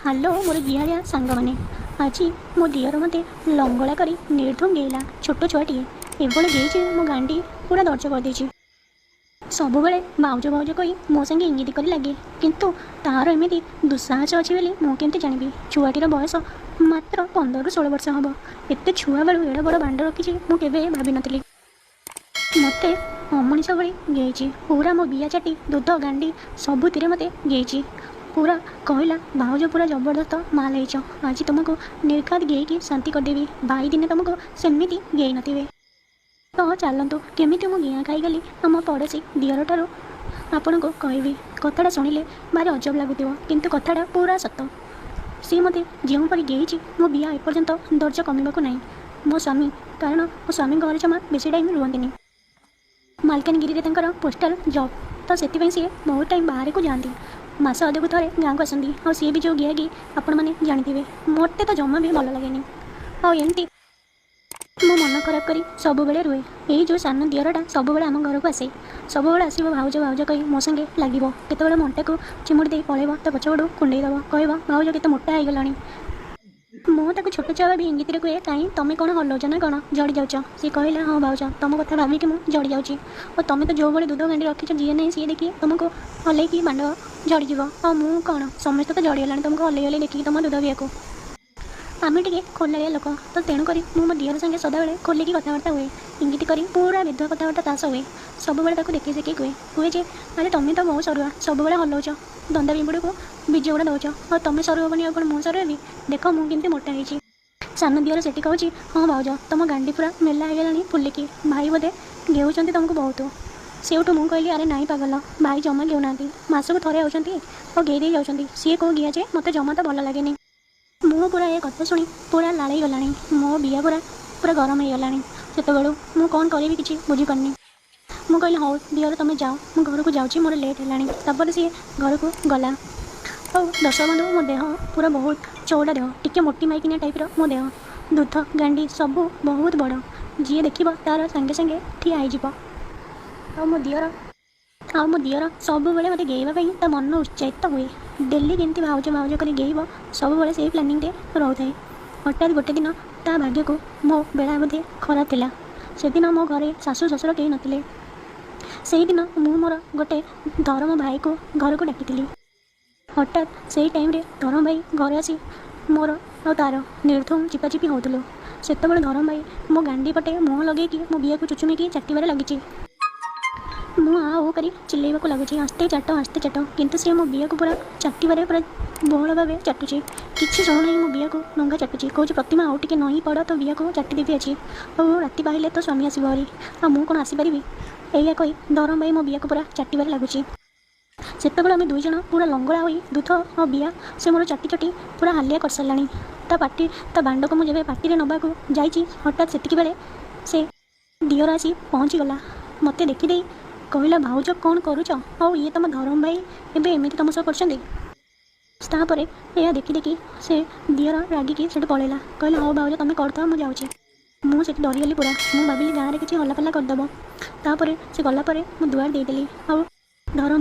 Hello ମୋର ଗିହାଳିଆ ସାଙ୍ଗମାନେ, ଆଜି ମୋ ଦିଅର ମୋତେ ଲଙ୍ଗଳା କରି ନିର୍ଦ୍ଧୁମ ଗେଇଲା। ଛୋଟ ଛୁଆଟିଏ ଏଭଳି ଗେଇଛି, ମୋ ଗାଣ୍ଡି ପୁରା ଦରଜ କରିଦେଇଛି। ସବୁବେଳେ ଭାଉଜ ଭାଉଜ କହି ମୋ ସାଙ୍ଗେ ଇଙ୍ଗିତ କରି ଲାଗେ, କିନ୍ତୁ ତାର ଏମିତି ଦୁଃସାହସ ଅଛି ବୋଲି ମୁଁ କେମିତି ଜାଣିବି? ଛୁଆଟିର ବୟସ ମାତ୍ର 15ରୁ 16 ବର୍ଷ ହେବ। ଏତେ ଛୁଆବେଳୁ ଏଡ଼େ ବଡ଼ ବାଣ୍ଡ ରଖିଛି, ମୁଁ କେବେ ଭାବିନଥିଲି। ମୋତେ ଅମଣିଷ ଭଳି ଗେଇଛି ପୁରା। ମୋ ବିଆ ଚାଟି, ଦୁଧ, ଗାଣ୍ଡି ସବୁଥିରେ ମୋତେ ଗେଇଛି ପୁରା। କହିଲା, "ଭାଉଜ ପୁରା ଜବରଦସ୍ତ ମାଲ ହେଇଛ। ଆଜି ତୁମକୁ ନିର୍ଘାତ ଗେଇକି ଶାନ୍ତି କରିଦେବି। ଭାଇ ଦିନେ ତୁମକୁ ସେମିତି ଗେଇ ନଥିବେ।" ତ ଚାଲନ୍ତୁ, କେମିତି ମୁଁ ଗିଆଁ ଖାଇଗଲି ଆମ ପଡ଼ୋଶୀ ଦିଅରଠାରୁ ଆପଣଙ୍କୁ କହିବି। କଥାଟା ଶୁଣିଲେ ଭାରି ଅଜବ ଲାଗୁଥିବ, କିନ୍ତୁ କଥାଟା ପୁରା ସତ। ସିଏ ମୋତେ ଯେଉଁପରି ଗେଇଛି, ମୋ ବିଆ ଏପର୍ଯ୍ୟନ୍ତ ଦରଜ କମିବାକୁ ନାହିଁ। ମୋ ସ୍ୱାମୀ, କାରଣ ମୋ ସ୍ୱାମୀଙ୍କ ଘରେ ଜମା ବେଶୀ ଟାଇମ୍ ରୁହନ୍ତିନି। ମାଲକାନଗିରିରେ ତାଙ୍କର ପୋଷ୍ଟାଲ ଜବ୍, ତ ସେଥିପାଇଁ ସିଏ ବହୁତ ଟାଇମ୍ ବାହାରକୁ ଯାଆନ୍ତି। ମାସ ଅଧକୁ ଥରେ ଗାଁକୁ ଆସନ୍ତି। ଆଉ ସିଏ ବି ଯେଉଁ ଗିଆ ଗି, ଆପଣମାନେ ଜାଣିଥିବେ। ମୋତେ ତ ଜମା ବି ଭଲ ଲାଗେନି ଆଉ ଏମିତି ମୋ ମନ ଖରାପ କରି ସବୁବେଳେ ରୁହେ। ଏଇ ଯେଉଁ ସାନ ଦିଅରଟା ସବୁବେଳେ ଆମ ଘରକୁ ଆସେ। ସବୁବେଳେ ଆସିବ, ଭାଉଜ ଭାଉଜ କହି ମୋ ସାଙ୍ଗେ ଲାଗିବ। କେତେବେଳେ ମୋ ଅଣ୍ଟାକୁ ଚିମୁଡ଼ି ଦେଇ ପଳେଇବ, ତା ପଛପଟୁ କୁଣ୍ଡେଇ ଦେବ, କହିବ, "ଭାଉଜ କେତେ ମୋଟା ହେଇଗଲାଣି।" ମୁଁ ତାକୁ ଛୋଟ ଛୁଆ ଭାବି ଇଙ୍ଗିତରେ କୁହେ, "କାହିଁ, ତମେ କ'ଣ ହଲଉଛ ନା କ'ଣ, ଝଡ଼ି ଯାଉଛ?" ସିଏ କହିଲା, "ହଁ ଭାଉଜ, ତମ କଥା ଭାବିକି ମୁଁ ଝଡ଼ି ଯାଉଛି। ଆଉ ତମେ ତ ଯେଉଁ ଭଳି ଦୁଧ ଗାଣ୍ଡି ରଖିଛ, ଯିଏ ନାହିଁ ସିଏ ଦେଖି ତମକୁ ହଲେଇକି ବାଣ୍ଡ ଝଡ଼ିଯିବ। ଆଉ ମୁଁ କ'ଣ? ସମସ୍ତେ ତ ଝଡ଼ିଗଲାଣି ତମକୁ ହଲେଇ ହଲେଇ ଦେଖିକି ତମ ଦୁଧ ବିଆକୁ।" ଆମେ ଟିକେ ଖୋଲାଳିଆ ଲୋକ ତ, ତେଣୁକରି ମୁଁ ମୋ ଦିଅର ସାଙ୍ଗେ ସଦାବେଳେ ଖୋଲିକି କଥାବାର୍ତ୍ତା ହୁଏ। ଇଙ୍ଗିତ କରି ପୁରା ବେଧୁଆ କଥାବାର୍ତ୍ତା ତା ସହ ହୁଏ। ସବୁବେଳେ ତାକୁ ଦେଖେଇ ଦେଖେଇ କୁହେ କୁହେ ଯେ, "ଆରେ, ତମେ ତ ବହୁତ ସରୁଆ, ସବୁବେଳେ ହଲଉଛ, ଦନ୍ଦା ପିମ୍ପୁଡ଼ିକୁ ବୀଜ ଗୁଡ଼ା ଦେଉଛ। ଆଉ ତମେ ସରୁ ହେବନି, ଆଉ କ'ଣ ମୁଁ ସରୁ ହେବି? ଦେଖ, ମୁଁ କେମିତି ମୋଟା ହେଇଛି।" ସାନ ଦିଅର ସେଠି କହୁଛି, "ହଁ ଭାଉଜ, ତମ ଗାଣ୍ଡି ପୁରା ମେଲା ହେଇଗଲାଣି ଫୁଲିକି। ଭାଇ ବୋଧେ ଗେଉଛନ୍ତି ତମକୁ ବହୁତ।" ସେଇଠୁ ମୁଁ କହିଲି, "ଆରେ ନାଇଁ ପାଗଲ, ଭାଇ ଜମା ଗେଉନାହାନ୍ତି। ମାସକୁ ଥରେ ଆଉଛନ୍ତି ଆଉ ଗେଇ ଦେଇ ଯାଉଛନ୍ତି। ସିଏ କେଉଁ ଗିଆ ଯେ ମୋତେ ଜମା ତ ଭଲ ଲାଗେନି।" ମୁଁ ପୁରା ଏ କଥା ଶୁଣି ପୁରା ଲାଳେଇ ଗଲାଣି। ମୋ ବିଆ ପୁରା ପୁରା ଗରମ ହେଇଗଲାଣି। ସେତେବେଳୁ ମୁଁ କ'ଣ କରିବି କିଛି ବୁଝିପାରୁନି। ମୁଁ କହିଲି, "ହଉ ଦିଅର, ତମେ ଯାଅ, ମୁଁ ଘରକୁ ଯାଉଛି, ମୋର ଲେଟ୍ ହେଲାଣି।" ତାପରେ ସିଏ ଘରକୁ ଗଲା। ଆଉ ଦର୍ଶକ ବନ୍ଧୁ, ମୋ ଦେହ ପୁରା ବହୁତ ଚଉଡ଼ା ଦେହ, ଟିକେ ମୋଟି ମାଇକିନା ଟାଇପ୍ର ମୋ ଦେହ। ଦୁଧ, ଗାଣ୍ଡି ସବୁ ବହୁତ ବଡ଼। ଯିଏ ଦେଖିବ ତାର ସାଙ୍ଗେ ସାଙ୍ଗେ ଠିଆ ହେଇଯିବ। ଆଉ ମୋ ଦିଅର ସବୁବେଳେ ମୋତେ ଗେଇବା ପାଇଁ ତା ମନ ଉତ୍ସାହିତ ହୁଏ। ଡେଲି କେମିତି ଭାଉଜ ଭାଉଜ କରି ଗେଇବ, ସବୁବେଳେ ସେଇ ପ୍ଲାନିଂରେ ରହୁଥାଏ। ହଠାତ୍ ଗୋଟେ ଦିନ ତା ଭାଗ୍ୟକୁ ମୋ ବେଳା ବୋଧେ ଖରାପ ଥିଲା। ସେଦିନ ମୋ ଘରେ ଶାଶୁ ଶ୍ୱଶୁର କେହି ନଥିଲେ। ସେଇଦିନ ମୁଁ ମୋର ଗୋଟେ ଧରମ ଭାଇକୁ ଘରକୁ ଡାକିଥିଲି। ହଠାତ୍ ସେଇ ଟାଇମ୍ରେ ଧରମ ଭାଇ ଘରେ ଆସି ମୋର ଆଉ ତାର ନିର୍ଧୁମ ଚିପାଚିପି ହେଉଥିଲୁ। ସେତେବେଳେ ଧରମ ଭାଇ ମୋ ଗାଣ୍ଡି ପଟେ ମୁହଁ ଲଗେଇକି ମୋ ବିଆକୁ ଚୁଚୁମିକି ଚାଟିବାରେ ଲାଗିଛି। ମୁଁ ଆ ଓ କରି ଚିଲେଇବାକୁ ଲାଗୁଛି, "ଆସ୍ତେ ଚାଟ, ଆସ୍ତେ ଚାଟ।" କିନ୍ତୁ ସିଏ ମୋ ବିଆକୁ ପୁରା ଚାଟିବାରେ ପୁରା ବହୁଳ ଭାବେ ଚାଟୁଛି। କିଛି ଶୁଣୁନାହିଁ। ମୋ ବିଆକୁ ନଙ୍ଗା ଚାଟୁଛି। କହୁଛି, "ପ୍ରତିମା, ଆଉ ଟିକେ ନଇଁ ପଡ଼, ତୋ ବିଆକୁ ଚାଟିଦେବି ଆଜି। ଆଉ ରାତି ପାହିଲେ ତୋ ସ୍ୱାମୀ ଆସିବ ଭାରି, ଆଉ ମୁଁ କ'ଣ ଆସିପାରିବି?" ଏଇଆ କହି ଧରମ ଭାଇ ମୋ ବିଆକୁ ପୁରା ଚାଟିବାରେ ଲାଗୁଛି। ସେତେବେଳେ ଆମେ ଦୁଇ ଜଣ ପୁରା ଲଙ୍ଗଳା ହୋଇ ଦୁଧ ଆଉ ବିଆ ସେ ମୋର ଚାଟି ଚାଟି ପୁରା ହାଲିଆ କରିସାରିଲାଣି। ତା ପାଟି, ତା ବାଣ୍ଡକୁ ମୁଁ ଯେବେ ପାଟିରେ ନେବାକୁ ଯାଇଛି, ହଠାତ୍ ସେତିକି ବେଳେ ସେ ଦିଅର ଆସି ପହଞ୍ଚିଗଲା। ମୋତେ ଦେଖିଦେଇ କହିଲା, "ଭାଉଜ, କ'ଣ କରୁଛ? ଆଉ ଇଏ ତମ ଧରମ ଭାଇ ଏବେ ଏମିତି ତମ ସହ କରୁଛନ୍ତି?" ତାପରେ ଏହା ଦେଖି ଦେଖି ସେ ଦିଅର ରାଗିକି ସେଠୁ ପଳେଇଲା। କହିଲା, "ହଉ ଭାଉଜ, ତମେ କରୁଥାଅ, ମୁଁ ଯାଉଛି।" ମୁଁ ସେଠି ଡରିଗଲି ପୁରା। ମୁଁ ଭାବିଲି ଗାଁରେ କିଛି ହଲ୍ଲାଫଲ୍ଲା କରିଦେବ। ତାପରେ ସେ ଗଲା ପରେ ମୁଁ ଦୁଆର ଦେଇଦେଲି ଆଉ ଧରମ ଭାଇ